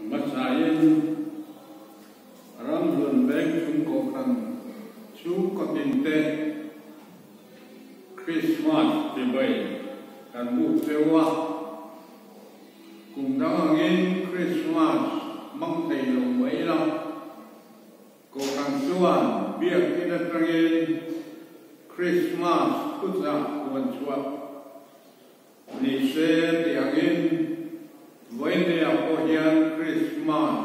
Hmasain Ramhlun Vengchung Kohhran chhungkaw tinte Krismas chibai kan buk cheu a. Kum dang angin Krismas hmang thei lo mai la. Kohhran chuan biakinn atangin Krismas thuchah puan chhuah ni se tih angin vawinia pawh hian Krismas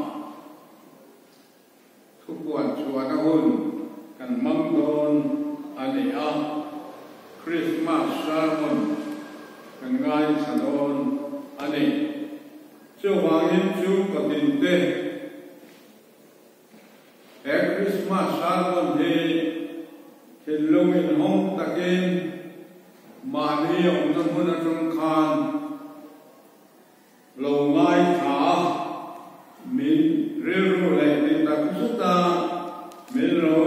thupuan chhuahna hun kan hmang dawn a ni a, Krismas sermon kan ngaithla dawn a ni. Chuvangin chu ka tinte. He Krismas sermon hi thinlung inhawng takin mahni awmna hmun atang khan lo ngaithla a, min rilru leh ti tak zeta min lo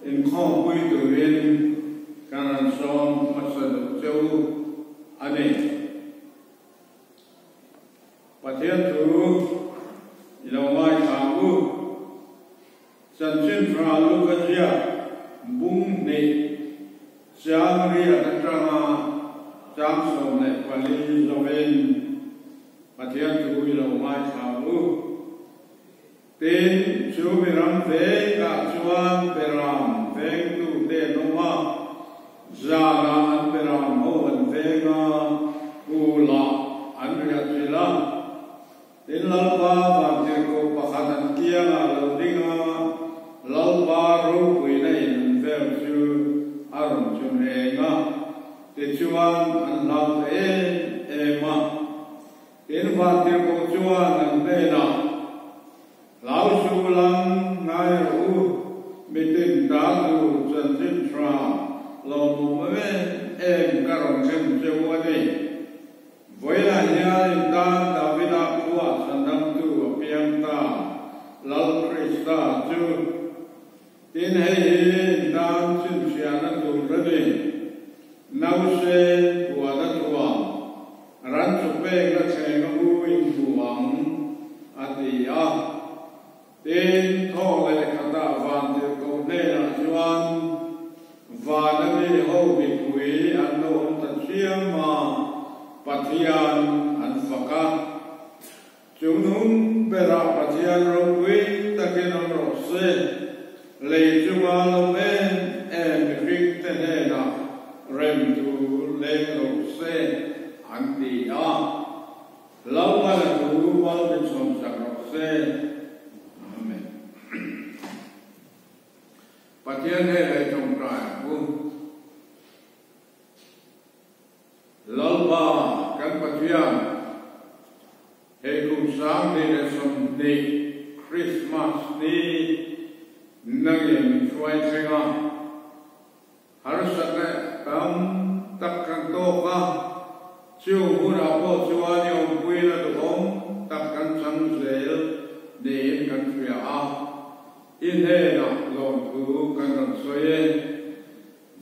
inkhawmpui turin kan rawn sawm hmasa duh che u a ni. Pathian thu i lo ngaithla ang u. Chanchin Tha Luka ziak bung hnih chang riat atanga chang 14 zawhin Pathian thu i lo ngaithla ang u. Tin, chu mi ram vengah chuan Beram vengtute an awm a, zanah an Beram ho an veng a, hulah an riah chilh a. Tin, Lalpa vantirhkoh pakhat an kiangah a lo ding a, Lalpa ropuina in an vel chu a rawn chhun eng a, tichuan an hlau ta em em a. Tin, vantirhkoh chuan an hnenah, Hlau suh lang ngai rawh u, mitin ta tur chanchin tha lawmawm em em ka rawn thlen che u a ni. Vawiinah hian in tan Davida khuah chhandamtu a piang ta, Lal Krista chu. Tin, hei hi in tan chhinchhiahna tur a ni, Nause puan a thuam, ran chu pek a thleng a mu in hmu ang, a ti a. Tin, thaw leh khatah vantirhkoh hnenah chuan van a mi ho mipui an lo awm ta chiam a, Pathian an fak a. Chungnung berah Pathian ropui takin awm rawh se, lei chunga lo em em mihringte hnenah rem tur leng rawh se, an ti a. Lalpana thu mal min sawmsak rawh se. Amen. Pathian hnenah i tawngtai ang u. Lalpa kan Pathian, hei kum 2020 Krismas ni nangin min hruai thleng a, harsatna tam tak kan tawk a, chung hunah pawh chuan i awmpuina duhawm tak kan chang zel niin kan hria a, i hnenah lawmthu kan rawn sawi e.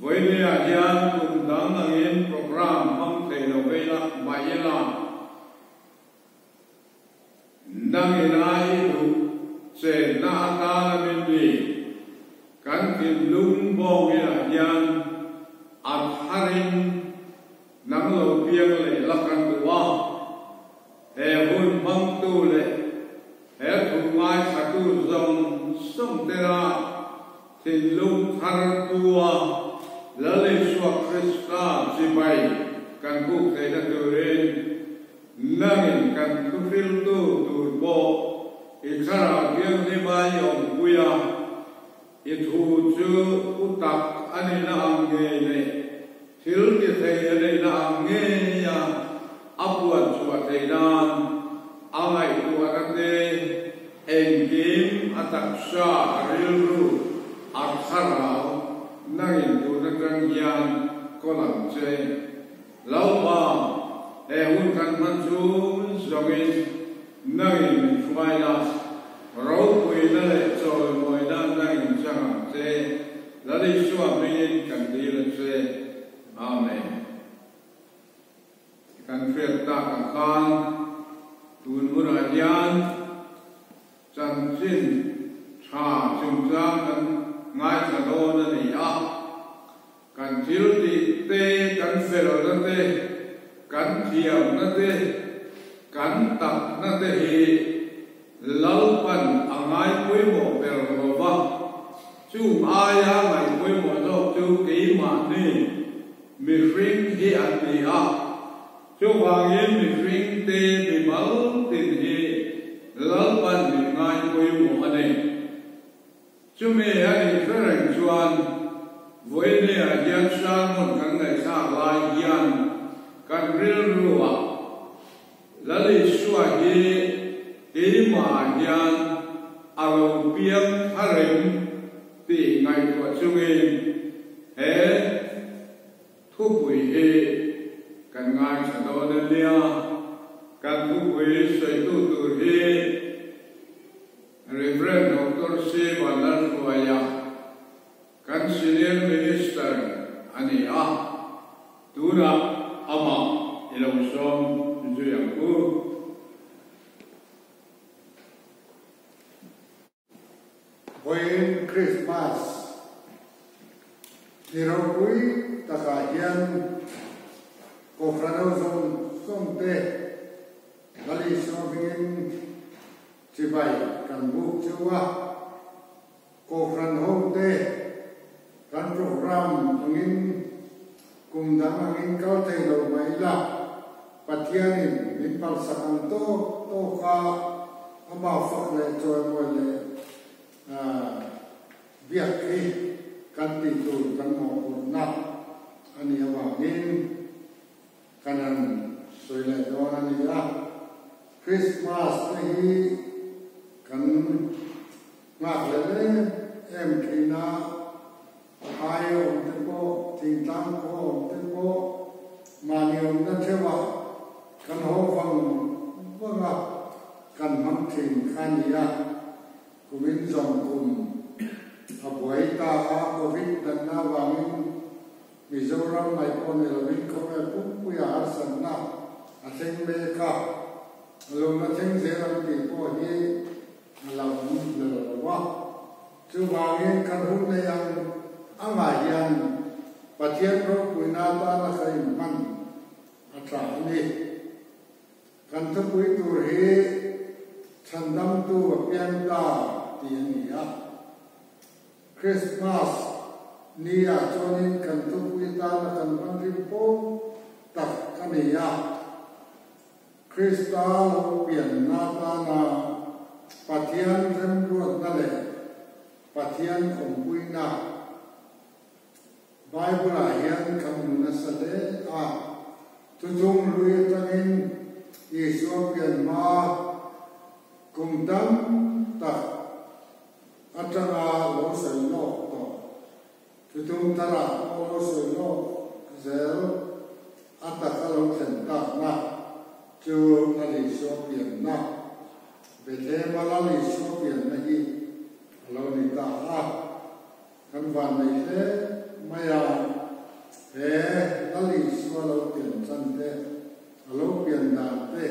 Vawinia hian kum dang angin programme hmang thei lo vei la mah ila, nangin a i duh chenna atana min ni kan thinlung bawngin ah hian a tharin nang lo piang leh la kan duh a, he hun hmangtu leh he thu ngaithlatu zawng zawng tena Thinlung thar pu-a Lal Isua Krista chibai kan buk theihna turin nangin kan thuhriltu tur pawh i thlarau thianghlima i awmpui a, i thu chu pu tak a nihna ang ngei leh thil ti thei a nihna ang ngeia a puan chhuah theih nan a ngaihtuahna te Engkim a taksa, a rilru, a thlarau nangin tun atang hian kawl ang che. Lalpa, he hun kan hman chhung zawngin nangin min hruai la, ropuina leh chawimawina nangin chang ang che. Lal Isua hmingin kan dil a che. Amen. Kan hriat tak ang khan tun hunah hian. hian chanchin tha chungchang kan ngaithla dawn a ni a. Kan thil tih te, kan felna te, kan thiamna te, kan takna te hi Lalpan a ngai pawimawh ber lo va, chung aia ngaih pawimawh zawk chu keimahni mihring hi an ni a. Chuvangin mihringte mimal tin hi Lalpan min ngai pawimawh a ni. Chumi a inhre reng chuan vawinia hian sermon kan ngaihthlak lai hian kan rilruah Lal Isua hi keimahah hian a lo piang thar em tih ngaihtuah chungin he thupui hi kan ngaithla dawn a nia. Kan thupui sawitu tur hi Rev. Doctor C. Vanlalhruaia, kan Senior Minister a ni a, tunah amah i lo sawm zui ang u. Vawiin Krismas ni ropui takah hian Kohhran ho zawng zawng te Lalisua hmingin Chibai kan buk chu a, Kohhran ho te kan program angin kum dang angin kal thei lo mah ila, Pathianin min palsak ang tawk tawk a, amah fak leh chawimawi leh biak hi kan tih tur kan mawhphurhna a nih avangin Kan han sawi leh dawn a ni a, Christmas te hi kan nghak leh em em thin a, phai awm te pawh, thingtlang khua awm te pawh mahni awmna theuhah kan haw vang vang a, kan hmang thin kha a ni a, kumin zawng kum a buai ta a, Covid natna avangin Mizoram mai pawh ni lovin khawvel pumpuia harsatna a thleng mek a, lung a thleng zel ang tih pawh hi a lo awm hlel lo a. Chuvangin kan hun nei ang angah hian Pathian ropuina atana ka inhman a tha a ni. Kan thupui tur hi Chhandamtu a piang ta tih a ni a. Christmas ni ah chuanin kan thupui tana kan hman rim fo tak a ni a. Krista lo pianna atana Pathian remruatna leh Pathian awmpuina Bible ah hian kan hmu nasa hle a. Thuthung hlui atangin Isua pian hma kum tam tak Atanga lo sawi lawk tawh. Thutum tharah pawh lo sawi lawk zel a taka lo thlen takna chu Lal Isua pianna, Bethlehema Lal Isua pianna hi a lo ni ta a. Kan vannei hle mai a, he Lal Isua lo pian chan te, a lo pian dan te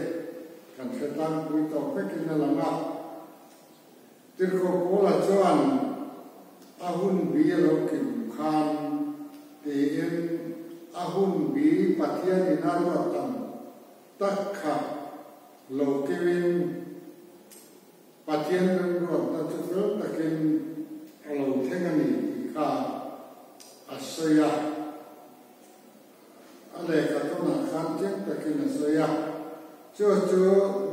kan hre tlangpui tawh vekin a lang a. Tirhkoh Paula chuan a hun bi a lo kim khan tiin a hun bi Pathianin a ruat ang tak kha lo kimin Pathian remruatna chu fel takin a lo thleng a ni tih kha a sawi a. A lehkha tawnah khan chiang takin a sawi a, chu chu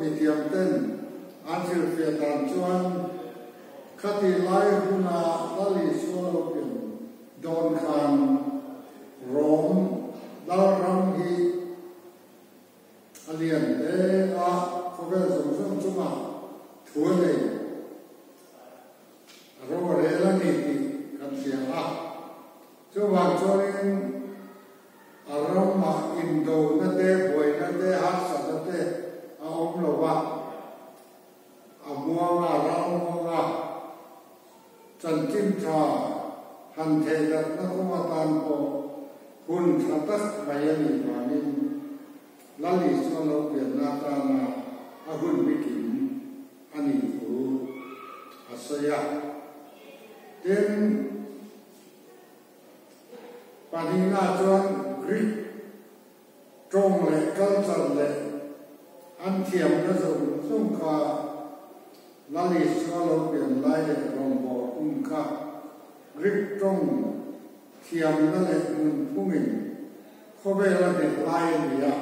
mithiam ten an hrilhfiah dan chuan khati lai huna Lal Isua lo pian dawn khan Rom Lalram hi a lian hle a, khawvel zawng zawng chungah thu a nei. A ro a rel a ni tih kan hria a. Chuvang chuanin a ramah indona te, buaina te, harsatna te a awm lo va, a muang a, ral muang a, chanchin tha han thehdarhna kawng atan pawh hun tha tak mai a nih vangin Lal Isua lo pianna atana a hun bikin. sawi a. Tin, pahnihna chuan Greek tawng leh culture leh an thiamna zawng zawng kha Lal Isua lo pian lai leh rawngbâwl hun kha Greek tawng thiamna leh nunphungin khawvel a hneh lai a ni a.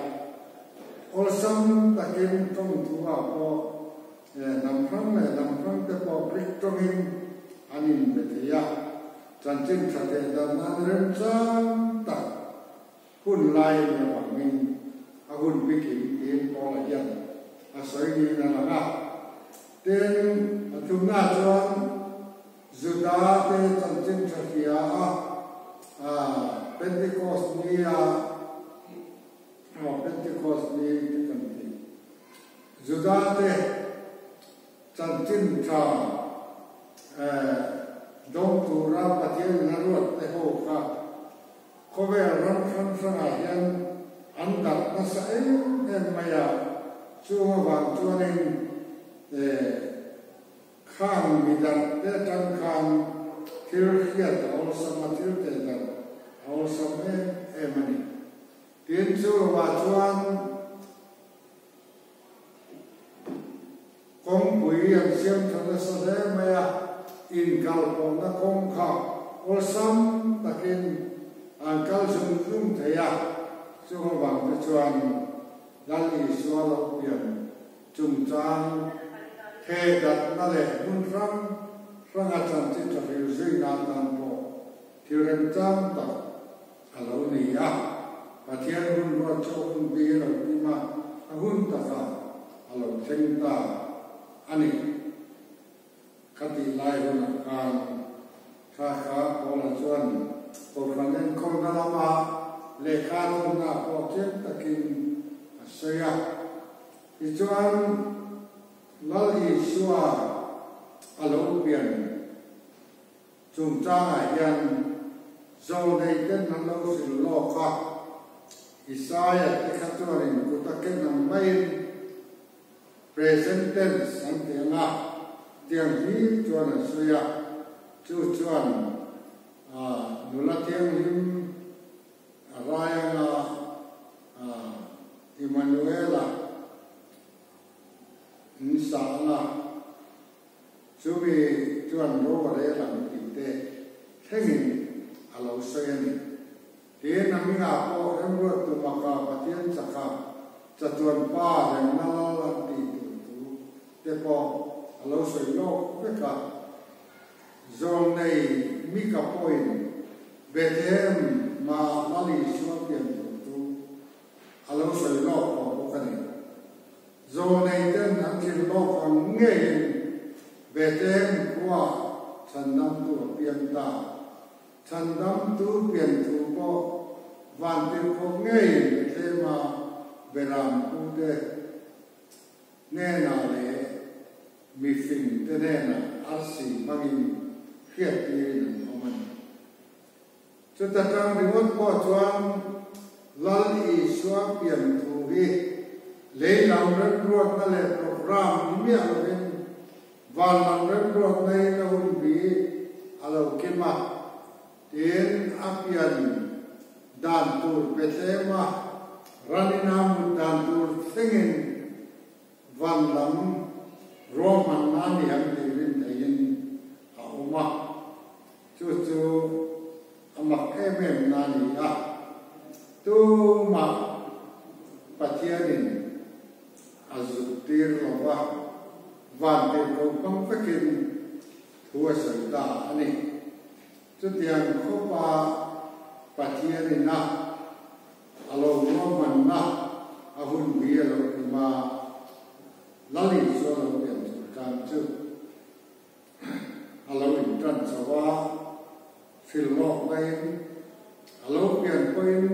Awlsam takin tawng thu-ah pawh hnam hrang leh hnam hrang te pawh Greek tawngin an inbe thei a, chanchin tha teh dan nan remchang tak hun lai a nih avangin a hun bikin tiin Paula hian a sawi niin a lang a. Tin, a thumna chuan Juda te chanchin tha hria a, Pentecost ni a, aw Pentecost ni te kan ti, Juda te chanchin tha dawng tura Pathian in a ruat te ho kha khawvel ram hrang hrangah hian an darh nasa em em mai a, chung avang chuanin Khang mi darh te atang khan thil hriat a awlsam a, thil teh darh a awlsam em em a ni. Tin, chu lovah chuan kawngpui an siam tha nasa hle mai a, inkal pawhna kawng kha awlsam takin an kal zung zung thei a, chung avang te chuan Lal Isua lo pian Chungchang thehdatna leh hmun hrang hranga chanchin tha hril zui nan tan pawh thil remchang tak a lo ni a. Pathian hun ruat chu a hun bi a lo kim a, a hun takah a lo thleng ta a ni. Khatih lai hunah khan kha kha Paula chuan Kohhran enkawlna lama lehkha thawnna pawh chiang takin a sawi a. Tichuan, Lal Isua a lo pian chungchangah hian zawlneiten an lo hrilh lawk a, Isaia te kha chuanin kut a ken ang maiin Present tense an ti ang a, tiang hi chuan an sawi a, chu chuan nula thianghlim a rai anga Immanuela in sa ang a, chumi chuan ro a rel ang tih te thlengin a lo sawi a ni. Tin, a hmingah pawh remruat tumaka Pathian chaka chatuan pa remna lal an tih tur thu te pawh a lo sawi lawk vek a. Zawlnei Mika pawhin Bethlehem ma Lal Isua pian tur thu a lo sawi lawk tawh bawk a ni. Zawlnei ten an thil lawk ang ngeiin Bethlehem khuaah chhandamtu a piang ta. Chhandamtu pian thu pawh vantirhkoh ngeiin Bethlehema Beram pute hnenah leh mifingte hnenah arsi hmangin hriattirin an awm a ni. Chuta tang ringawt pawh chuan Lal Isua pian thu hi lei lam remruatna leh programme ni miah lovin Van lam remruatna in a hun bi a lo kim a, tiin a pian dan tur Bethlehem a ran ina mut dan tur thlengin van lam ruahmanna a ni ang tih rin theihin a awm a, chu chu a mak em em na a ni a, tumah Pathianin a zuk tir lo va, vantirhkoh hmang vekin thu a sawi ta a ni. Chutiang khawpa Pathian ina a lo ruahmanna a hun bi a lo kim a, Lal Isua lo pian chungchang chu a lo intan chho a, hrilh lawk laiin a lo pian pawhin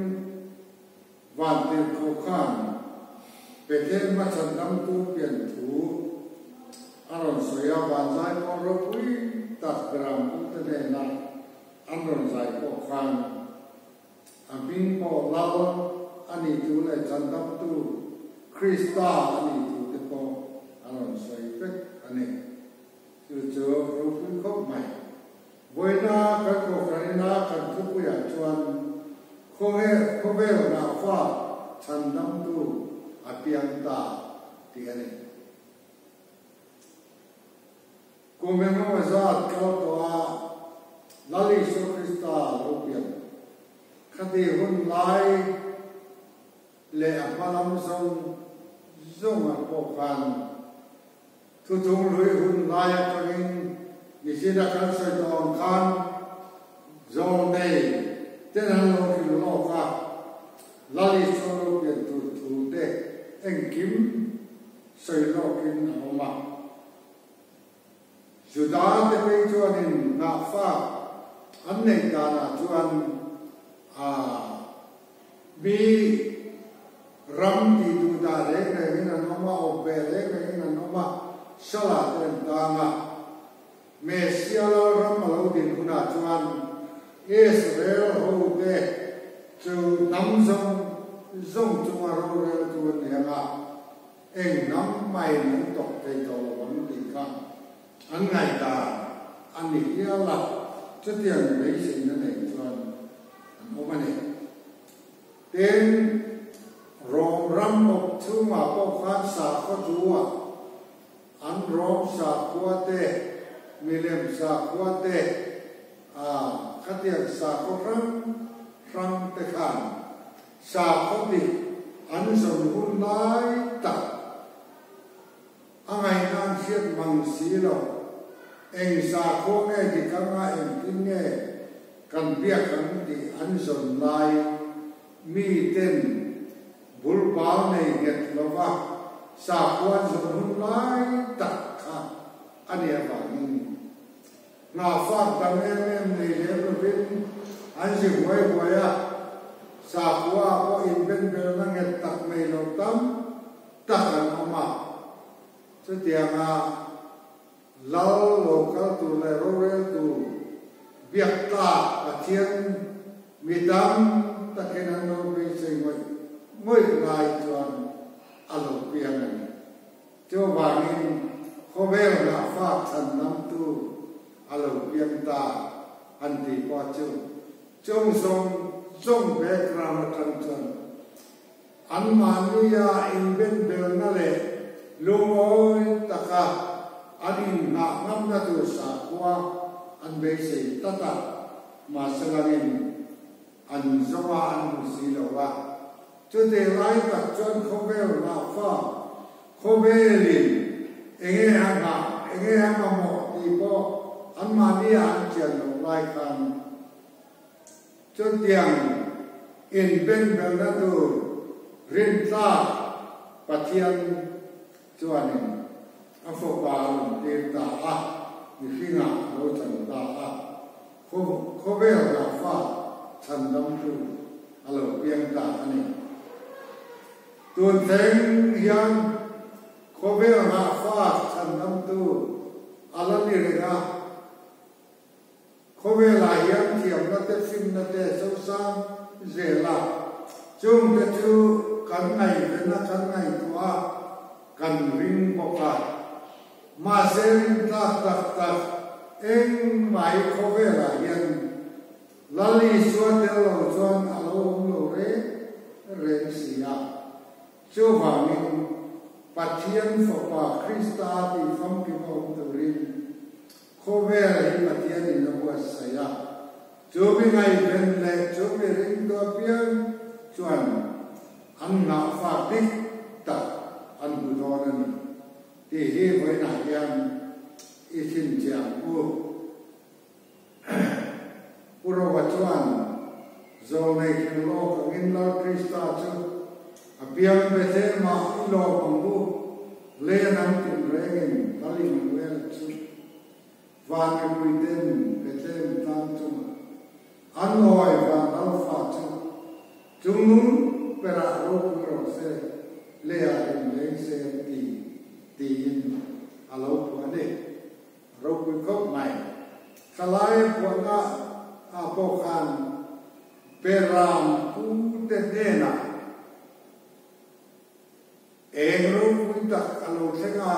Vantirhkoh khan Bethlehem a chhandamtu pian thu a rawn sawi a, van zai pawh ropui tak Berampute hnena an rawn zai pawh khan a hming pawh Lal a nih thu leh chhandamtu Krista a nih thu te pawh a rawn sawi vek a ni. Chu chu ropui khawp mai. Vawiina kan kohhranina kan thupuiah chuan khawvel hnahfa chhandamtu a piang ta tih a ni. Kum engemaw zat kal tawh a Lal Isua Krista lo pian khati hun lai leh a hma lam zawng zawngah pawh khan Thuthung hlui hun lai atangin nichina kan sawi tawh ang khan Zawlnei ten an lo hrilh lawk a, Lal Isua lo pian tur thu te engkim sawi lawkin a awm a. Juda te phei chuanin hnahfak an neih danah chuan a mi ram tih duh dah reng rengin an awm a, awp ve reng rengin an awm a, salah te an tang a. Messia lalram a lo din hunah chuan Israel hote chu hnam zawng zawng chunga roreltu an ni ang a, Eng hnam hmain an tawk thei tawh lo ang tih kha an ngaihdan a ni hial a, chutiang beiseina nei chuan an awm a ni. Tin, Rom ram awp chhungah pawh khan sakhaw thu-ah an Rom sakhua te, milem sakhua te, a khatiang sakhaw hrang hrang te khan Sakhaw dik an zawn hun lai tak a ngaihna an hriat mang si lo. Eng sakhua nge dik anga engtin nge kan biak ang tih an zawn lai miten bul bal nei nghet lova sakhua an zawn hun lai tak kha a nih avangin Hna fak dang em em nei lem lovin an zi huai huai a, sakhua ah pawh inbenbelna nghet tak nei lo tam tak an awm a. Chutianga Lal lo kal tur leh rorel tur biak tlak Pathian mi tam takin an lo beisei ngawih ngawih lai chuan a lo piang a ni. Chuvangin khawvel hnahfak chhandamtu a lo piang ta an tih pawh chu chung zawng zawng background atang chuan anmahnia inbenbelna leh lungawi taka an inhnah ngamna tur sakhua an beisei tlat a, mahse langin an zawnga an hmu si lo a. Chutih lai tak chuan khawvel hnahfa, khawvelin enge a hnah, enge a mamawh tih pawh anmahni ah an chian loh lai khan chutiang inbenbelna tur rintlak Pathian chuanin a fapa a rawn tir ta a, mihringah a lo chan ta a, khawvel hnahfa chhandamtu a lo piang ta a ni. Tun thleng hian khawvel hnahfa chhandamtu a la ni reng a, Khawvelah hian thiamna te finna te sosang zel a, chungte chu kan ngaihven a, kan ngaihtuah a, kan ring bawk a. Mahse rintlak tak tak engmah hi khawvelah hian Lal Isua tel lo chuan a lo awm lo reng reng si a. Chuvangin Pathian Fapa Krista tih famkim a awm turin Khawvel hi Pathian in a buatsaih a, chu mi ngaihven leh chu mi ringtu apiang chuan an ngahfak dik tak an hmu dawn a ni tih hi vawiinah hian i chhinchhiah ang u. Pu Rova chuan Zawlnei thil lawk angin Lal Krista chu a piang Bethlehem-ah i lawm ang u, len an tinrengin Lal Immanuel chu van mipuiten Bethlehem tlang chungah an awi van Lalfa chu chungnung perah ropui rawh se, leiah rinleng se an ti, tiin a lo phuah a ni. Ropui khawp mai. Thalai phuahna ah pawh khan Beram pu te hnenah eng ropui tak a lo thleng a,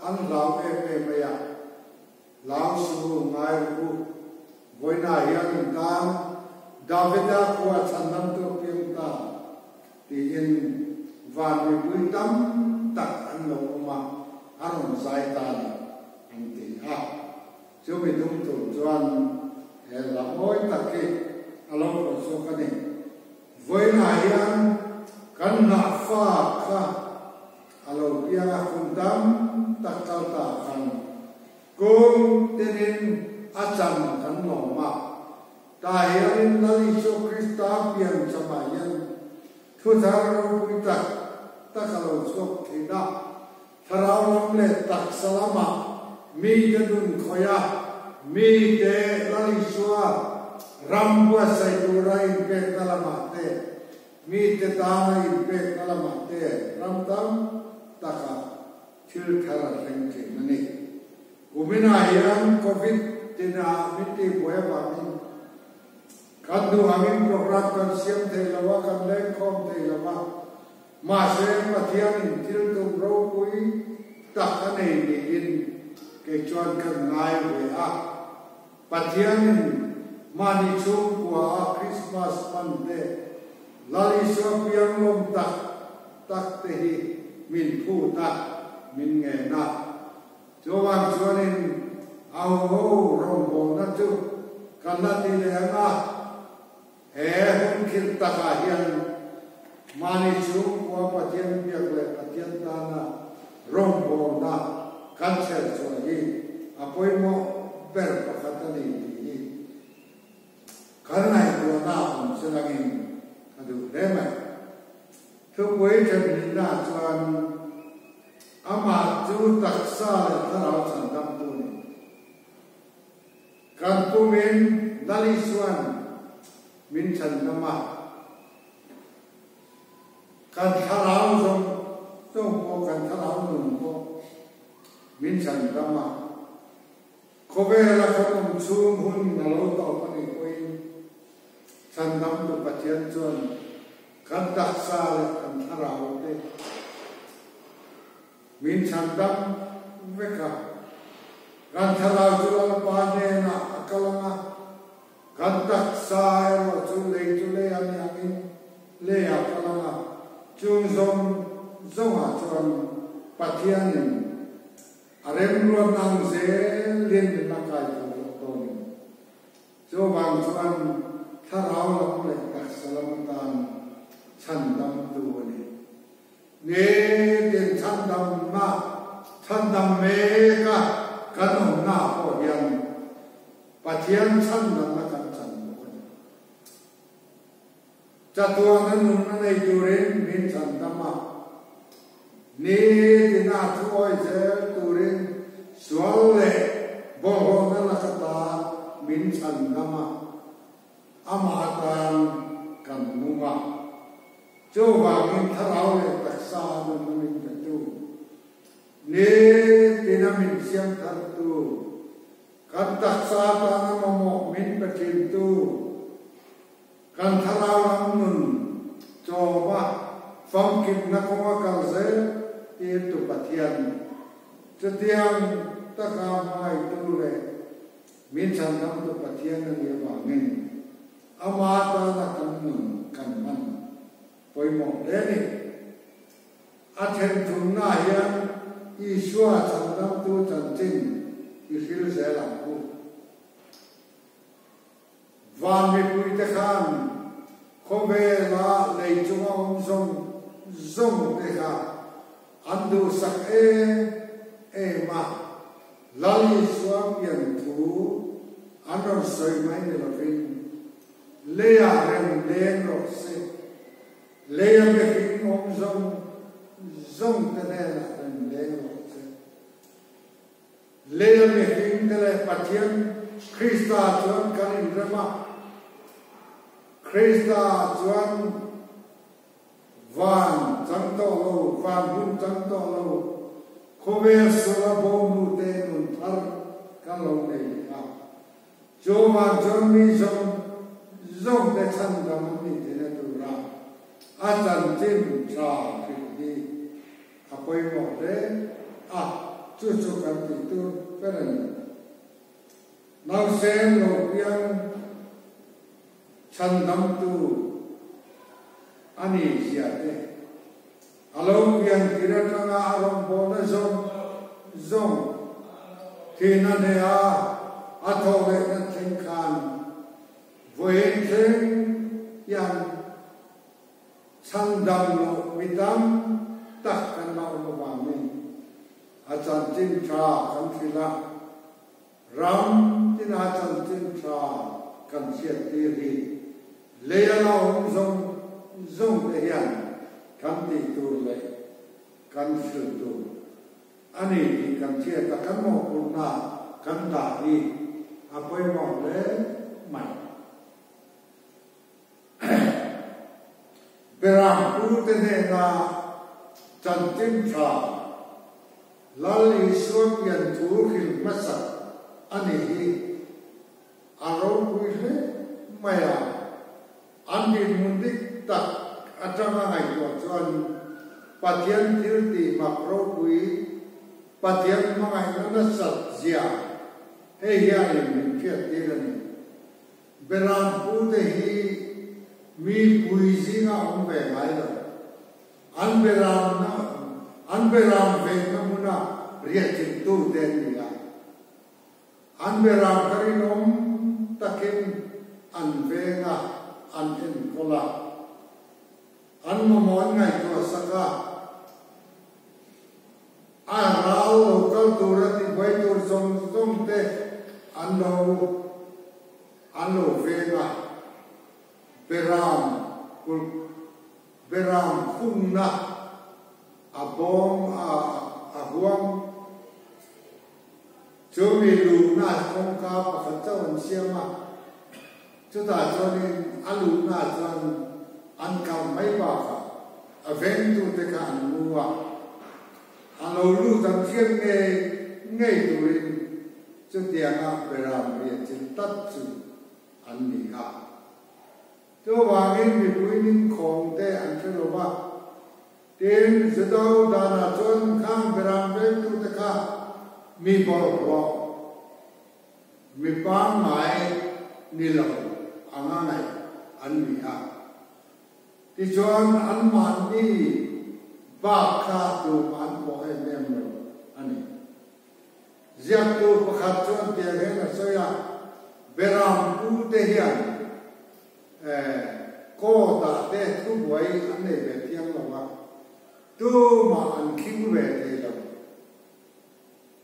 an hlau em em mai a. ngai rawh u, vawiinah hian in tan Davida khua chhandamtu a piang ta tiin van mipui tam tak an lo awm a, a rawn zai ta ni an ti a. Chumi tum tur chuan he hla mawi tak hi a lo pawh chhuak a ni. Vawiinah hian kan hnahfa kha a lo piang a, kum tam tak kal ta khan kum tinin a chan kan lawm a. Tah hianin Lal Isua Krista pian chamah hian thuthar ropui tak tak a lo chhuak thin a. Thlarau lam leh taksa lamah mite nun khawih a, mite Lal Isua ram buatsaih tura inpekna lamah te, mite tana inpekna lamah te ram tam takah thil thar a thleng thin a ni. Kuminah hian Covid tina min tihbuai avangin kan duh angin program kan siam thei lo a, kan lengkhawm thei lo a. Mahse, Pathianin thil tum ropui tak a nei niin kei chuan kan ngai ve a. Pathianin mahni chhungkua a Krismas hman te, Lal Isua pianglawm tak tak te hi min phut a, min ngen a. Chuvang chuanin a ho rawngbawlna chu kan la ti leh ang a. He hun khirh takah hian mahni chhungkua Pathian biak leh Pathian tana rawngbawlna kan chher chhuah hi a pawimawh ber pakhat a ni tih hi kan ngaihtuahna a awm se langin ka duh hle mai. Thupui ṭhenhnihnaah chuan amah chu taksa leh thlarau chhandamtu a ni. Kan pumin Lal Isuan min chhandam a, kan thlarau zawng zawng pawh, kan thlarau nun pawh min chhandam a. Khawvela kan awm chhung hun a lo tawp a nih pawhin chhandamtu Pathian chuan kan taksa leh kan thlarau te Min chhandam vek a, kan thlarau chu Lalpa hnenah a kal ang a, kan taksa erawh chu lei chu lei a ni angin lei a kal ang a, chung zawng zawngah chuan Pathianin a remruatna ang zelin min la kai tho loh dawn in. Chuvang chuan thlarau lam leh taksa lam atan chhandamtu a ni. Nitin chhandamna, chhandam meka kan awmna pawh hian Pathian chhandamna kan chan bawk a ni. Chatuana nunna nei turin min chhandam a, nitina thu awi zel turin sual leh bawlhhlawhna laka ta min chhandam a, amah atan kan nung a. Chuvangin thlarau leh taksa a nunna min petu, nitina min siam thartu, kan taksa tana mamawh min pe thintu, kan thlarau lam nun chawma famkimna kawnga kal zel tirtu Pathian chutiang taka hmangaihtu leh min chhandamtu Pathian a nih avangin Ama tana kan nun kan hman pawimawh hle a ni. A thenthumnaah hian Isua chhandamtu chanchin i hril zel ang u. Van mipuite khan khawvela lei chunga awm zawng zawng te kha an duhsak em em a. Lal Isua pian thu an rawn sawi mai ni lovin, Leiah rem leng rawh se, leia mihring awm zawng zawng te hnenah rem leng rawh se. Leia mihring te leh Pathian Krista chuan kan inrem a, Krista chuan Van chang tawh lo, van hun chang tawh lo, khawvel sula bawmnu te nun thar kan lo nei leh a. Chu van chuan mi zawng zawng te chhandam an nih theihna tura a chanchin tha hrilh hi a pawimawh hle a, chu chu kan tih tur ber a ni. Nausen lo piang chhandamtu a nih zia te, a lo pian tir atanga a rawngbawlna zawng zawng thihna hneha a thawh lehna thleng khan vawiin thleng hian chhandam loh mi tam tak kan la awm avangin a chanchin tha kan hrilh a. Ram tina chanchin tha kan hriattir hi lei a la awm zawng zawng te hian kan tih tur leh kan hrilh tur a ni tih kan hriat a, kan mawhphurhna kan dah hi a pawimawh hle mai. Berampu te hnena chanchin tha Lal Isua pian thu hrilh hmasak a nih hi a ropui hle mai a, an dinhmun dik tak atanga ngaihtuah chuan Pathian thil tih mak ropui, Pathian hmangaihna nasat zia hei hianin min hriattir a ni. Berampu te hi mi pui zinga awm ve ngai lo. An beramna, an beram venna hmuna riahchilhtu te an ni a. An beram kha rinawm takin an veng a, an enkawl a. An mamawh an ngaihtuah sak a. A ral lo kal tura tibuai tur zawng zawng te an lo an lo veng a, Beram kulh Beram khungna a bawm a a huam. Chu mi luhna kawngka pakhat chauh an siam a, chutah chuanin a luhna chuan an kal mai bakah a vengtute kha an mu a, a lo lut an hriat ngei ngei turin chutianga beram riah chilh tlat chu an ni a. Chuvangin mipui ningkhawng te an hre lo va. Tin, Juda danah chuan khang beram vengtute kha mi bawlhhlawh, mi pangngai ni lo anga ngaih an ni a. Tichuan, anmahni bak kha tumah an pawh em em lo a ni. Ziaktu pakhat chuan tiang hian a sawi a, Beram pute hian court ah te thubuai an nei ve thiang lo a, tumah an khing ve thei lo,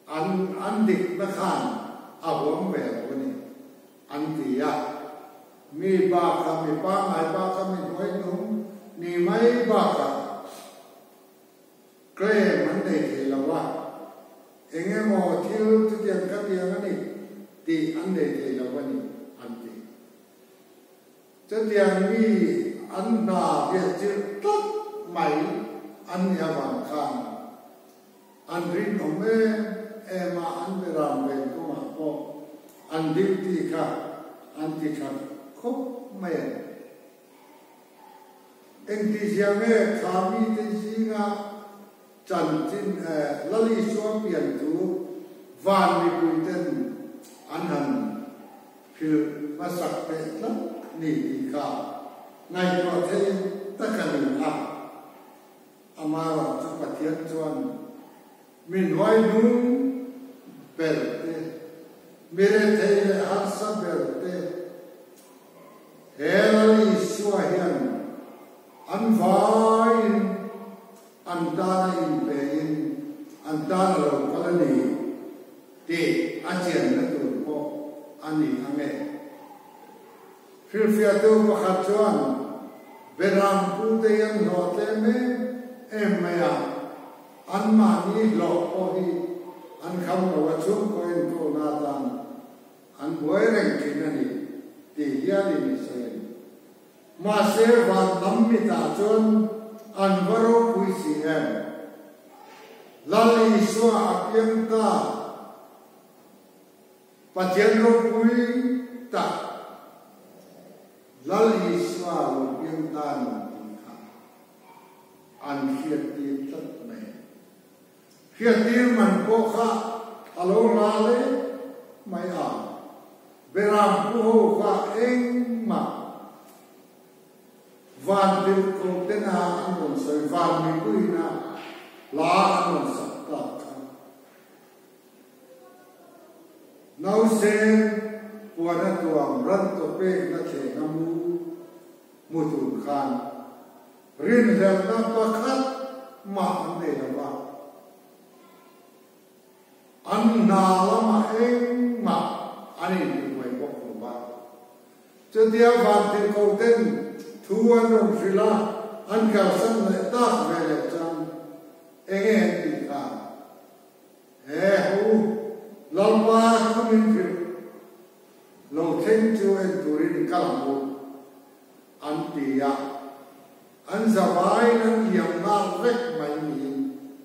an an dikna khan a huam ve lo a ni, an ti a. Mi bakah, mi pangngai bakah, mi hnuaihnung ni mai bakah claim an nei thei lo a, eng emaw thil chutiang khatiang a ni tih an nei thei lo a ni, an ti. Chutiang mi an hna riahchilh tlat mai an nih avang khan an rinawm em em a, an beram ven kawngah pawh an duty kha an ti tha khawp mai a ni. Engtizia nge kha mite zinga chanchin Lal Isua pian chu van mipuiten an han hrilh hmasak teh tlat ni tih kha ngaihtuah thei tak a ni a. Amaherawhchu Pathian chuan mi hnuaihnung ber te, mi rethei leh harsa ber te, He Lal Isua hian an vaiin an tana inpein an tan a lo kal a ni tih a chianna tur pawh a ni ang e. Hrilhfiahtu pakhat chuan Beram pute hi an hlawh tlem em em mai a, anmahni hlawh pawh hi an kham lo a, chhungkaw enkawlna atan An buai reng thin a ni tih hialin i sawi a ni. Mahse van lam mitah chuan an va ropui si em? Lal Isua a piang ta, Pathian ropui tak Lal Isua lo piang ta ni tih kha an hriattir tlat mai. Hriattir man pawh kha a lo hla hle mai a. Nausen puana tuam ran chaw pekna thlenga mu hmu tur khan rinhlelhna pakhat mah an nei lo va. An hna lamah engmah an intibuai bawk lo va. Chutia vantirhkohten thu an rawn hrilh a, an kalsan leh tak veleh chuan enge an tih kha? He ho Lalpa thu min hrilh lo thleng chu en turin i kal ang u, an ti a. An zavaiin an liam nghal vek mai niin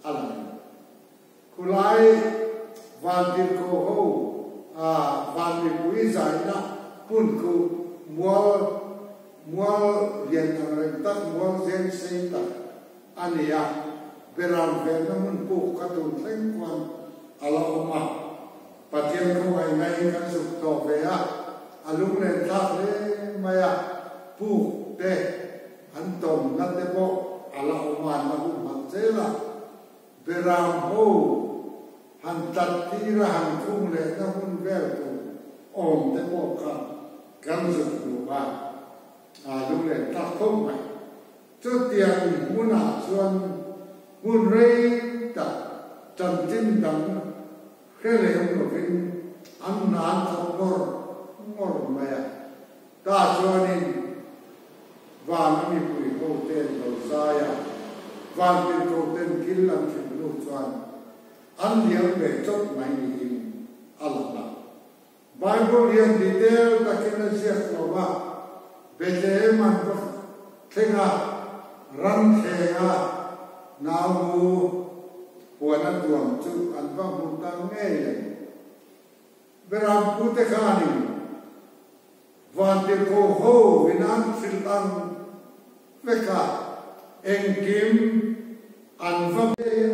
a lang. Khulai vantirhkoh ho a van mipui zaina hmun khu mual mual lian ang reng tak, mual zeng sei tak a ni a, beram venna hmun puk kha tun thleng khuan a la awm a, Pathian khawngaih ngaiin kan zuk tawh ve a, a lunglen thlak hle mai a, puk te an tawmna te pawh a la awm a, an la humhalh zel a. Beram ho han tlat tir a han khung lehna hun vel tur awm te pawh kha kan zuk hmu a, aa lunglen tak khawp mai. Chutiang hmunah chuan hmun rei tak chanchin dang hre lem lovin an hnan thawk ngawr ngawr mai a. Tah chuanin van a mipui hoten lo zai a, van tirhkoten thil an hrilh hnu chuan an liam ve chawp mai niin a lang a. Bible hian detail takin a ziak lo va, Bethlehem an va thleng a, ram thleng a naumu puan a tuam chu an va hmu ta ngei a ni. Berampute khanin vantirhkoh ho in an hrilh ang vek a, engkim an va em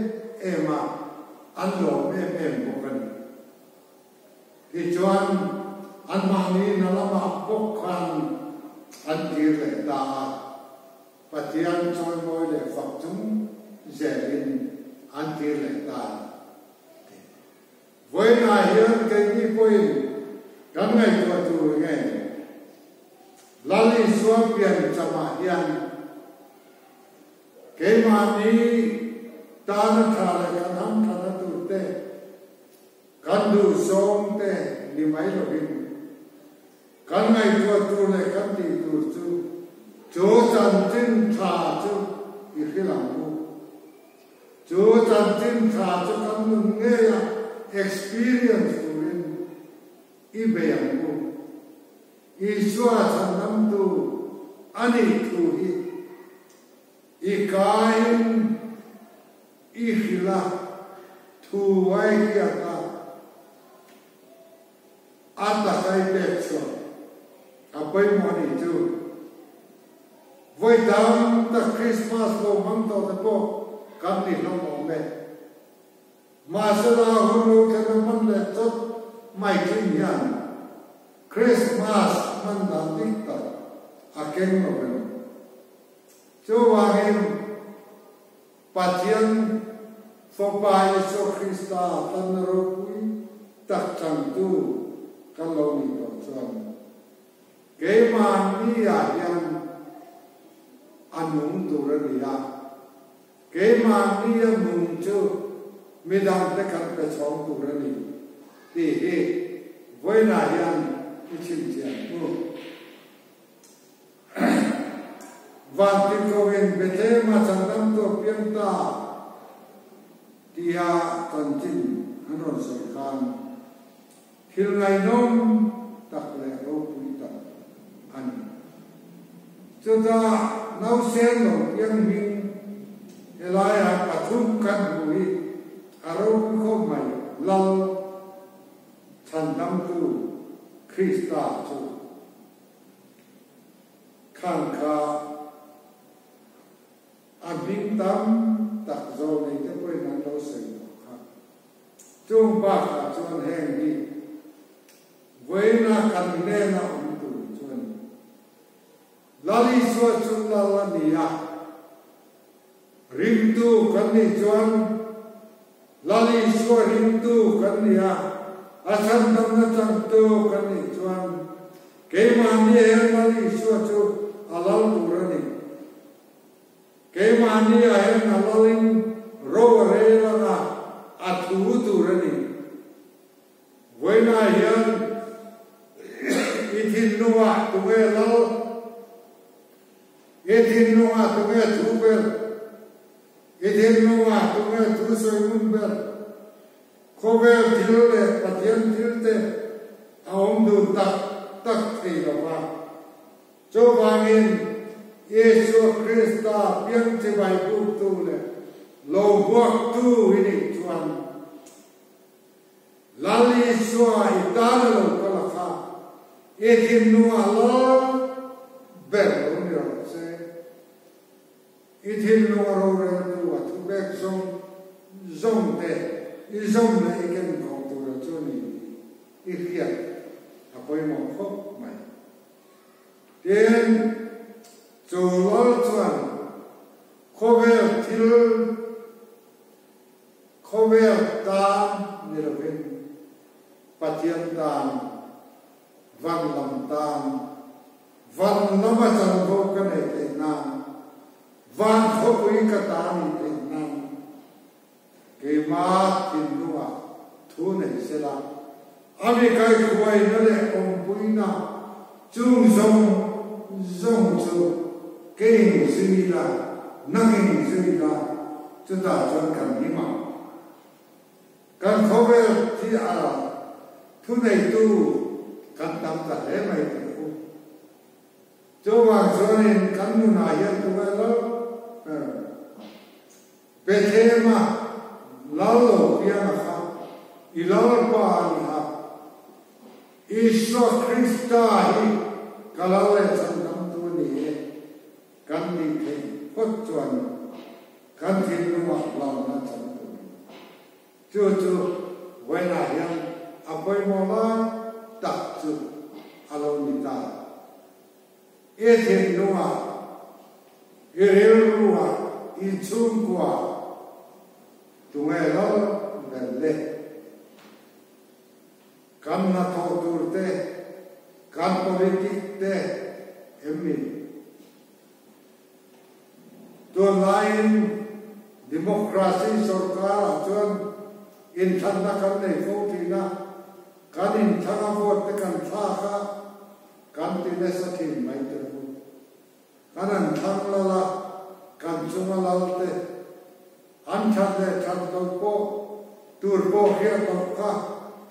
em a, an lawm em em bawk a ni. Tichuan, anmahni na lamah bawk khan an kir leh ta a, Pathian chawimawi leh fak chung zelin an kir leh ta a ni. Vawiinah hian keini pawhin kan ngaihtuah tur nge Lal Isua pian chamah hian keimahni tana tha leh kan hamthana turte kan duhzawng te ni mai lovin kan ngaihtuah tur leh kan tih tur chu chu chanchin tha chu i hrilh ang u. Chu chanchin tha chu kan nun ngei a experience turin i bei ang u. Isua chhandamtu a nih thu hi i kaiin i hrilh a, thu ai hiat a, a taka i pek chhuah a pawimawh a nih chu. Vawi tam tak Krismas lo hmang tawh te pawh kan ni hlawm awm e. Mahsela hun lo thlen a hman leh chawt mai thin hian Krismas hman dan dik tak a keng lo em. Chuvangin Pathian Fapa Isua Krista tlanna ropui tak changtu kan lo nih tawh chuan keimahni ah hian a nung tur a ni a, keimahni a nung chu midangte kan pe chhawng tur a ni tih hi vawiinah hian i chhinchhiah hnu. Vantirhkohin Bethlehem-a chhandamtu a piang ta tia chanchin an rawn sawi khan thil ngaihnawm tak leh ropui tak a ni. Chutah nausen lo piang hming helaiah pathum kan hmu hi a ropui khawp mai, Lal chhandamtu Krista chu. Khan kha a hming tam tak zawh nei te pawhin an lo sawi tawh kha. Chung bakah chuan heng hi vawiina kan hnena awm tur chu a ni. Lal Isua chu Lal a ni a, ringtu kan nih chuan Lal Isua ringtu kan ni a, a. Chhandamna changtu kan nih chuan keimahni hian Lal Isua chu a lal tur a ni. Keimahni ah hian a lalin ro a rel anga a thu tur a ni. Vawiinah hian i thinlungah tunge lal? I thinlungah tunge thu ber? I thinlungah tunge thu sawi ngun ber? Khawvel thil leh Pathian thil te a awm dun tak tak thei lo va. Chuvangin, Isua Krista piang chibai buktu leh lo huaktu i nih chuan, Lal Isua i tan a lo kal a kha, i thinlungah lal ber lo ni rawh se. I thinlunga roreltu a thupek zawng zawng te i zawm leh i ken khawh tura chu ni tih i hriat a pawimawh khawp mai. Tin, chu lal chuan khawvel thil khawvel tan ni lovin Pathian tan, van lam tan, van lama chanvo ka nei theih nan, van khawpui ka ta ni theih nan, keimah thinlungah thu nei sela, a mi kaihruaina leh awmpuina chung zawng zawng chu keiin zui ila, nangin zui ila, chutah chuan kan him ang. Kan khawvel thi a thuneitu kan tam ta hle mai tih u. Chuvang chuanin kan nunah hian tunge lal ber Bethlehem-a lal lo pianga kha i Lalpa a ni a, Isua Krista hi ka lal leh chhandamtu a ni e kan tih theih phawt chuan Kan thinlungah hlauhna chan tur a ni. Chu chu vawiinah hian a pawimawh lai tak chu a lo ni ta. I thinlungah, i rilruah, i chhungkuaah tunge lal ber le? Kan hnathawh tur te, kan politic te em ni? Tunlaiin democracy sorkarah chuan inthlanna kan nei fo thin a, kan inthlang a vote te kan thlak a, kan ti nasa thin mai te u. Kan an thlang lal a, kan chunga lal te an that leh that loh pawh tur pawh hriat loh kha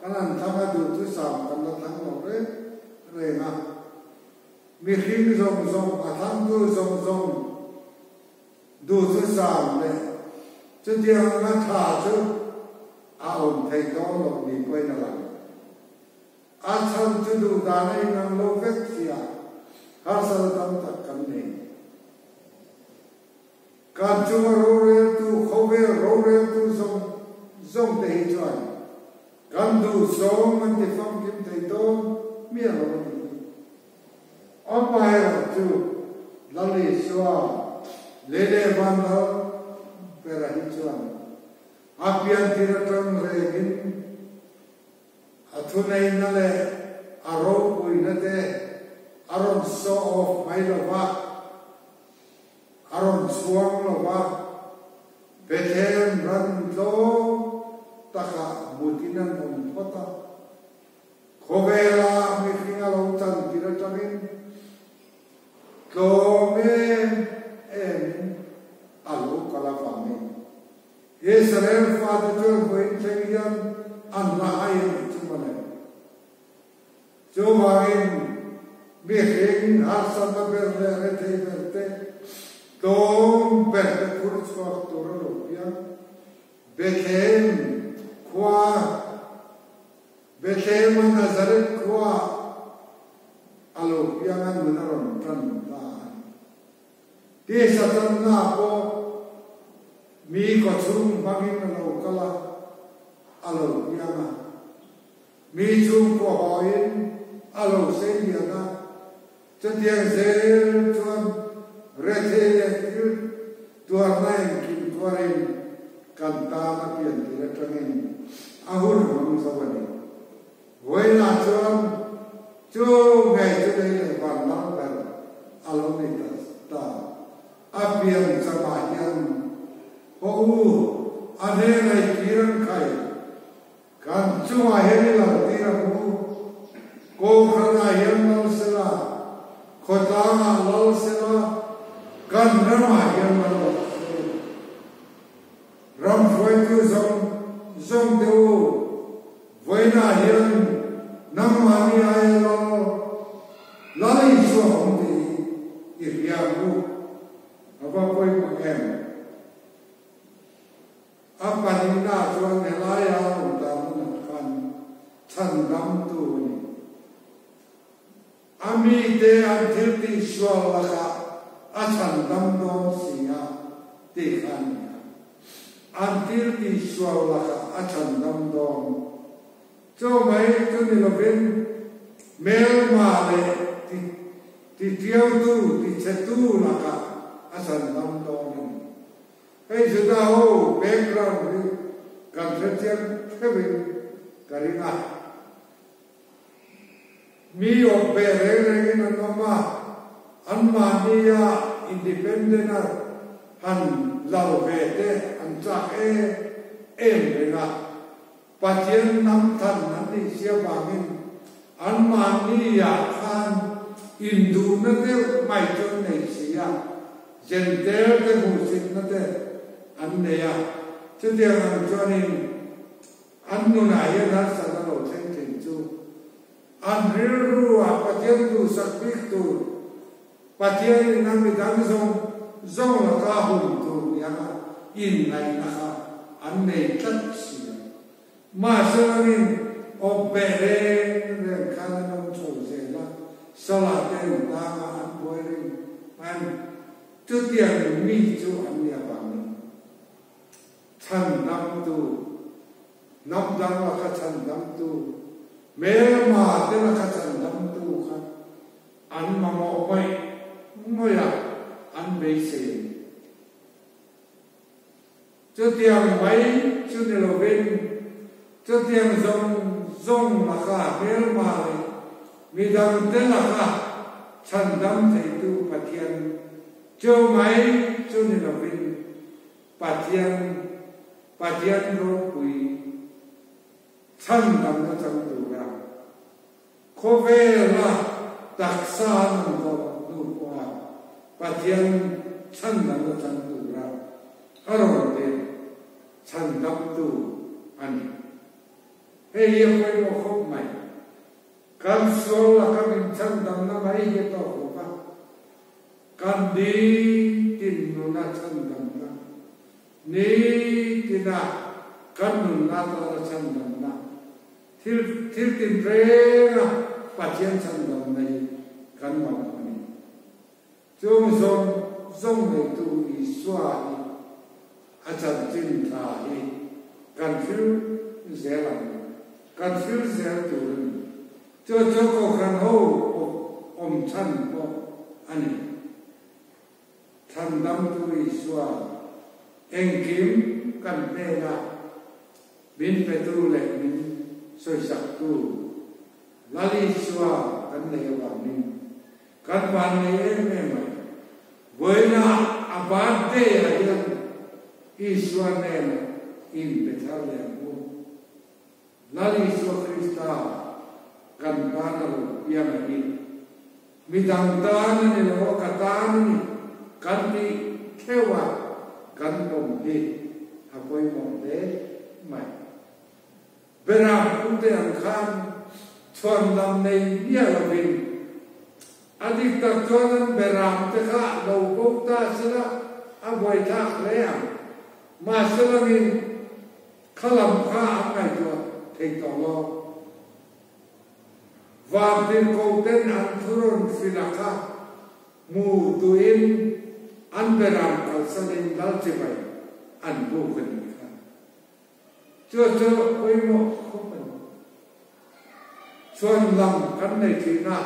kan an thlang a duhthusam kan la thlang lo reng reng a. Mihring zawng zawng, a thangtu zawng zawng duhthusam leh chutiang anga tha chu a awm thei dawn loh ni pawhin a lang. A chhan chu duh dan a inang lo vek sia, harsatna tam tak kan nei. Kan chunga roreltu, khawvel roreltu zawng zawng te hi chuan kan duh zawng an ti famkim thei dawn miah lo a ni. Amaherawh chu Lal Isua lei leh van lal bera hi chuan a piantir atang rengin a thuneihna leh a ropuina te a rawn show off mai lo va, a rawn chhuang lo va, Bethlehem ran tlawm takah mutin an awm phawt a. Khawvela mihring a lo chan tir atangin tlawm em emin a lo kal avangin Israel fate chuan vawiin thleng hian an la hai a nih chu mawle. Chuvangin mihring harsatna ber leh rethei ber te tlawm ber te phur chhuak tur a lo piang. Bethlehem khua Bethlehem-a Nazareth khua a lo piang a nun a rawn tan ta a ni. Tisa tanna pawh mi kawchhung hmangin a lo kal a, a lo piang a. Mi chhungkaw hawiin a lo sei lian a, chutiang zel chuan rethei leh thil tuarna engkim tuarin kan tan a pian tir atangin a hun hmang zo a ni. Vawiinah chuan chu ngei chu lei leh van lal ber a lo ni ta ta. A pian chamah hian haw u, a hnenah i kir ang khai. Kan chungah hian i lo tir ang u. Kohhranah hian lal sela, khawtlangah lal sela, kan ramah hian lal rawh se. Ram hruaitu zawng zawng te u, vawiinah hian nangmahni aia lal lal Isua awm tih hi i hria ang u. A va pawimawh em? A pahnihna chuan helaia a awm dan hunah khan chhandamtu a ni. A mite an thil tihsual lakah a chhandam dawn si a tih kha a ni a. An thil tihsual lakah a chhandam dawn. Chaw mai chu ni lovin hmelma leh ti titiautu, tichhetu lakah a chhandam dawn a ni. Hei Juda ho background hi kan hrechiang theuhin ka ring a. Mi awp ve reng rengin an awm a, anmahnia independent a han lo ve te an chak em em reng a. Pathian hnam than an nih sia vangin anmahnia khan induhna deuh mai chu an nei si a, Jentail te hmuhsitna te an nei a, chutiang ang chuanin an nunah hian harsatna lo thleng thin chu an rilru ah Pathian duhsak bik tur, Pathianin a midang zawng zawng laka hum tur nianga inngaihna kha an nei tlat si a. Mahse langin awp beh reng reng khan an awm chho zel a, Sala te an tang a, an buai reng an chutiang mi chu an ni avangin chhandamtu, hnam dang laka chhandamtu, hmelma te laka chhandamtu kha an mamawh ngawih ngawih a, an beisei a ni. Chutiang mai chu ni lovin, chutiang zawng zawng laka hmelma leh midangte laka chhandam theitu Pathian chu mai chu ni lovin, Pathian, Pathian ropui chhandamna chang tura Khawvela taksa an awm tawh hnu pawha Pathian chhandamna chang tura a rawn tir chhandamtu a ni. Hei hi a pawimawh khawp mai. Kan sual laka min chhandamna mai hi a tawk lo va, kan nitin nuna chhandamna, nitina kan nunna tana chhandamna, Thil thil tinreng a Pathian chhandamna hi kan mamawh a ni. Chung zawng zawng neitu Isua hi a chanchin tha hi kan hril zel ang, kan hril zel tur a ni. Chu chu Kohhran ho awm chhan pawh a ni. Chhandamtu Isua, engkim kan hnena min petu leh min sawisaktu Lal Isua kan nei avangin kan vannei em em mai. Vawiina a birthday ah hian Isua hnena inpe thar leh ang u. Lal Isua Krista kan tan a lo piang a hi. Midang tan a ni lo a, ka tan a ni kan tih theuh a kan pawm hi a pawimawh hle mai. Beram pute ang khan chhuan lam nei miah lovin a dik tak chuan an beram te kha lo bo ta sela a buaithlak hle ang. Mahse langin Kha lam kha an ngaihtuah thei tawh lo. Vantirhkoh ten an thurawn hrilh a kha hmu tuin an beram kalsanin lal chibai an buk a nih kha. Chu chu pawimawh khawp a ni. Chhuan lam kan nei thin a,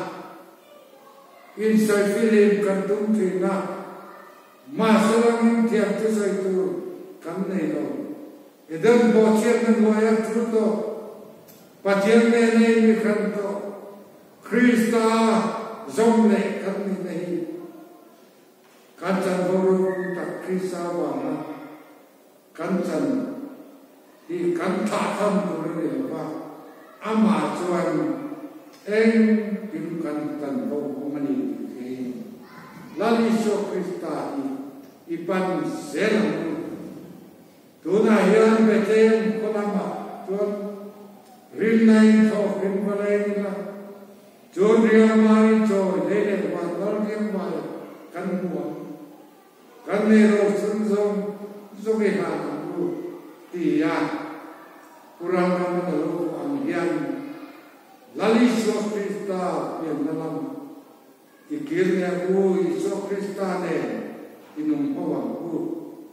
insawi fihlim kan tum thin a, Mahse langin thiam chu sawi tur kan nei lo. Eden bawhchhiatna hnuaia thu tawh. Pathian nena in mi hran tawh Krista zawm leh kan nihna hi kan chanvo ropui tak Krista avanga kan chan hi kan thahtham tur a ni lo va, amah chuan engkim kan chanvo awm a ni tih theihin Lal Isua Krista hi i pan zel ang u. Tunah hian Bethlehem khaw lamah chuan rinna in thlawk rim va leng ila, chuan Rialmai chawi lei leh van lal riangmai kan hmu ang. Kan nei ro chhun zawng zawng i hlan ang u ti a Pu Ramrama ka lo vuah ang hian Lal Isua Krista pianna lam I kir leh u, Isua Krista nen i nung ho ang u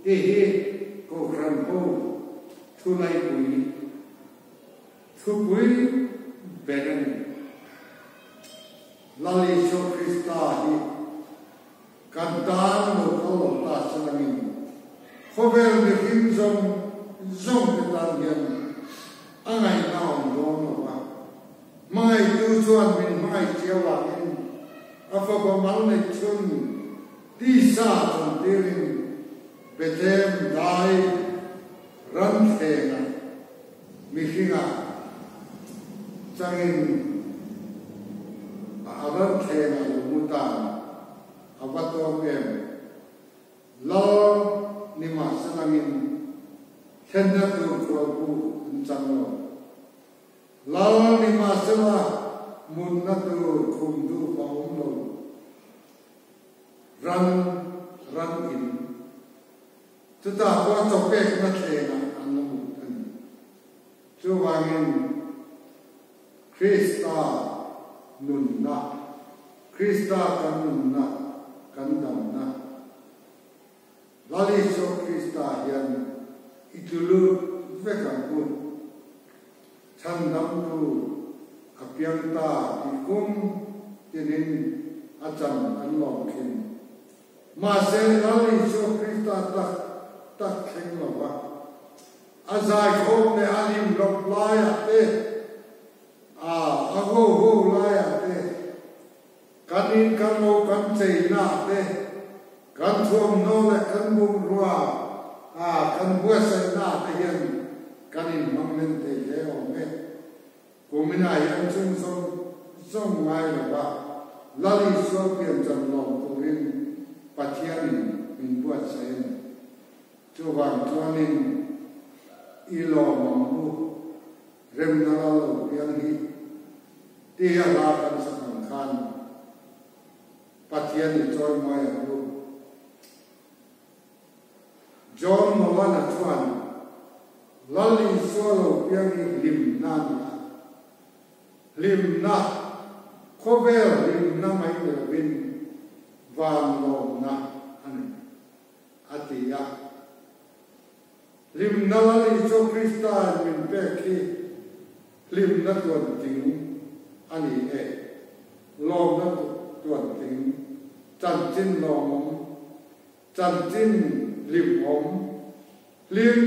tih hi Kohhran ho thu laipui thupui ber a ni. Lal Isua Krista hi kan tan lo kal lo ta salangin khawvel mihring zawng zawng te tan hian a ngaihna awm dawn lo va. Hmangaihtu chuan min hmangaih chiau vangin a fapa mal neih chhun tisa chantirin Bethlehem dai ramthlengah mihringah changin a ramthlengah lo mu tan a va tawm em? Lal ni mahselangin thlenna tur khualbu an chang lo. Lal nimahsela mutna tur khum duh a awm lo. Ran ran in chutah pawh chawpekna thlengah an la mut a ni. Chuvangin Krista nunna, Krista kan nunna, kan damna, Lal Isua Krista hian i tlu lut vek ang u. Chhandamtu a piang ta tih kum tinin a chan an lawm thin. Mahse Lal Isua Krista tak tak thleng lo va, a zaikhawm leh a limlawp laiah te, a a ho ho laiah te, Kan in kan lo kan cheina te, kan thuamhnaw leh kan bungrua a kan buatsaihna te hian kan inhmang len thei hle awm e. Kuminah hian chung zawng zawng ngai lova Lal Isua piancham lawm turin Pathianin min buatsaih a ni. Chuvang chuanin i lawm ang u, remna lal lo piang hi. Tia hla kan sak ang khan Pathian i chawimawi ang u. John Nolan-a chuan Lal Isua lo piang hi hlimna a ni a. Hlimna, khawvel hlimna mai ni lovin van lawmna a ni, a ti a. Hlimna Lal Isua Krista'n min pek hi hlimna tuantling a ni e. Lawmna tuantling, chanchin lawmawm, chanchin hlimawm, hlim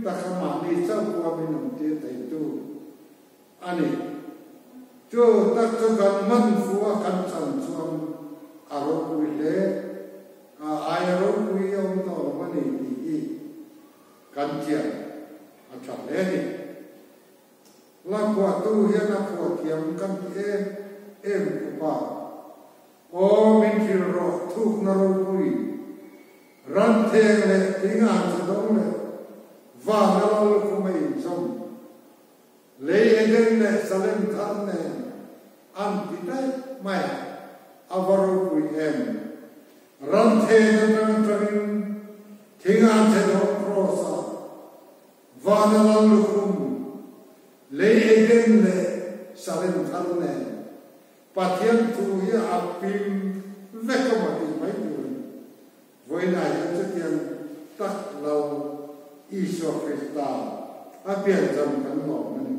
taka mahni chauh pawha min awmtir theitu a ni. Chu tak chu kan hman fu a kan chan chuan a ropui hle a, aia ropui a awm tawh lo a ni tih hi kan chian a tha hle a ni. La phuahtu hian a phuah thiam kan ti em em khawp a, Aw min hrilh rawh thukna ropui, ran theng leh thing an che dawng leh van a lal khum a inzawm. Lei Eden leh Salem thar nen an ti daih mai a, a va ropui em! Ram then atang atangin thing an chhe dawn Kraws-a vana lal lukhum, lei Eden leh Salem thar nen Pathian thu hi a pim vek a maw tih mai tur a ni. Vawiinah hian chutiang tak lo Isua Krista a piancham kan lawm a ni.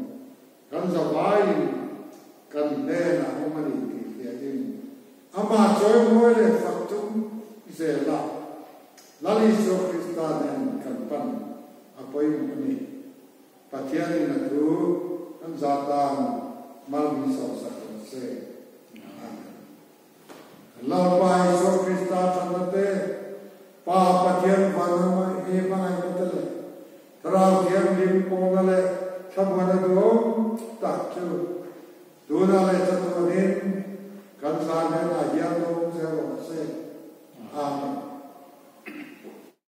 Kan zavaiin kan hnenah awm a ni tih hriain amah chawimawi leh fak chung zela Lal Isua Krista nen kan pan a pawimawh a ni. Pathianin a thu. Kan zatan mal min sawm sak rawh se. Amen. Lalpa Isua Krista thatna te, Pa Pathian vanram i hmangaihna te leh Thlarau Thianghlim pawlna leh thlamuana duhawm tak chu tunah leh chatuanin kan zan hnenah hian lo awm zel rawh se. Amen.